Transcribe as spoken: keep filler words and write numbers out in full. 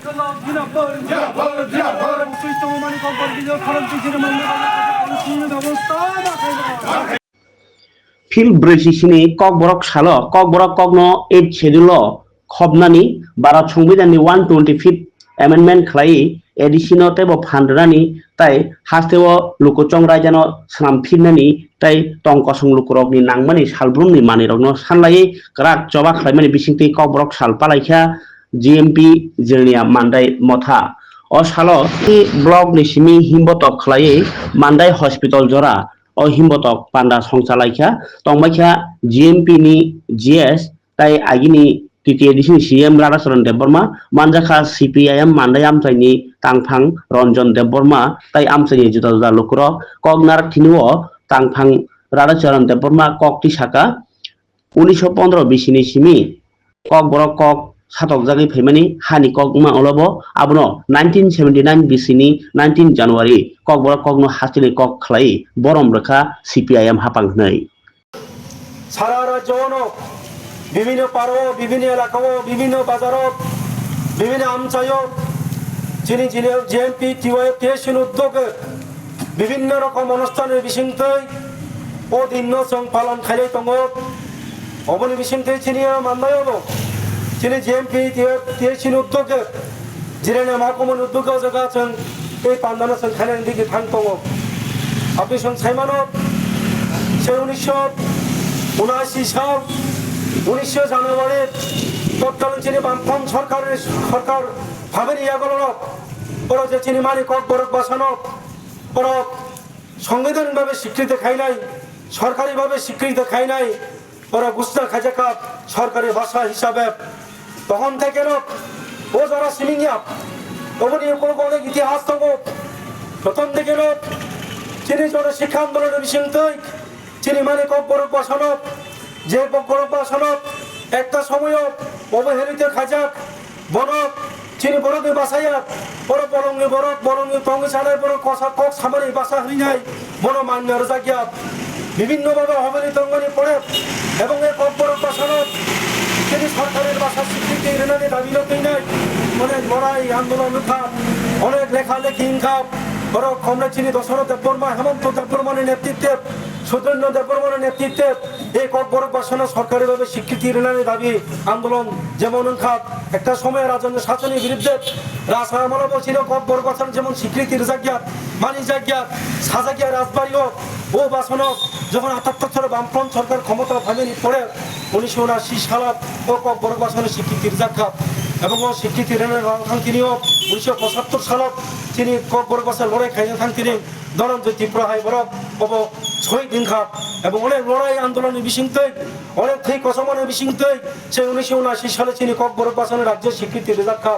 Phil brwi sisini Kokborok salo Kokborok kokno eighth schedule o khobnani, Bharat Songbidanni one twenty fifth amendment khlai A D C no teibo phan rwnani tei hasteo lukuchong raidano swnam phirnani tei tong kosong lukurokni nangmani salbrumni manwirokno sanlaiwi kwrak choba khlaimani bisingtwi Kokborok sal palaikha G M P Jirnia Mandai Motha. O salo block ni simi himbotok khlaiwi Mandai Hospital jora o himbotok panda songchalaikha tongbaikha G M P ni G S tei agini T T A D C ni C M Radhacharan Debbarma, manjakha C P I M Mandai amchaini tangphang Ranjan Debbarma tei amchaini juda juda lukurok kok narak thini o tangphang Radhacharan Debbarma kok tisaka, unisho pondro bisini simi Kokborok kok satokjagwi phaimani hani kok wngma olobo abono nineteen seventy nine bisini nineteen January Kokborok kokno hasteni kok khlai borom rwkha C P I M hapang hwnwi. সারা রাজ্য অনো বিভিন্ন পারো বিভিন্ন এলাকাও বিভিন্ন বাজারো বিভিন্ন আমচাইও যিনি যিনি জেএমপি টিওয়াইএফ টিএসসির উদ্যোগে বিভিন্ন রকম অনুষ্ঠানের বিশিংতই ও দিন চং পালন খাইলে তঙ্গ অবনি বিশিংতই চিনি মান্দায় অবো চিনি জেএমপি টিএসসির উদ্যোগে Jirania makumuni uddukhe o jaga chwng tei pandano chwng khainani digi thang tongo. Aboni chwng saimano, se unisho unashi sal, unisho January, totkalin chini Bamfront sorkar, sorkar phabini yagolorok, borok je chini mani Kokborok basano, borok সংবিধানিকভাবে স্বীকৃতি খাইনাই, সরকারিভাবে স্বীকৃতি খাইনাই, ওরা ঘোষণা খাইজাকা সরকারি ভাষা হিসাবে। তখন থেকে লোক ও যারা সিনিয়র, তখন এই কোনো অনেক ইতিহাস থাকো। প্রথম থেকে লোক চিনি জনশিক্ষা আন্দোলনের বিশিংতই চিনি মানে ককবরক বাসনক, যে ককবরক বাসনক একটা সময়ও অবহেলিত খাইজাক, Borok, chini borokni bwsaya, borok bolongni borok, bolongni tongwi chanai borok kosa kok samani bwsa hwnwi nai, bono manya rwjakya. Bibhinno bhabe hobeni tongmani pore, ebong e kok borok bwsano chini sorkarir bwsa swikriti rwnani dabi rok twi nai, onek lorai andolon wngkha, onek lekha lekhi wngkha, borok khomle chini Dosoroth Debbarma, Hemonto Debbarmani netritwe, Sudrenno Debbarmani netritwe, Ei Kokborok bwsano sorkari bhabe swikriti rwnani dabi andolon jemon wngkha, ekta somoy rajondro sasoni biruddhe rasa amolo bo chini Kokborok bwsano jemon swikriti rwjakya, manijakya, sajakya rajbari o, o bwsano jokhon atattor salo Bamfront sorkar khomotao phaimani pore unisho unashi salo o Kokborok bwsano swikriti rwjakha, ebong o swikriti rwnani rwna thang tini o unisho pochattor salo chini Kokborok bwsa lorai khaina thang tini Dhananjay Tripura hai borok obo sohid wngkha, ebong onek lorai andolonni bisingtwi, onek thwi kochomani bisingtwi, se unisho unashi salo chini Kokborok bwsano rajyo swikriti rwjakha.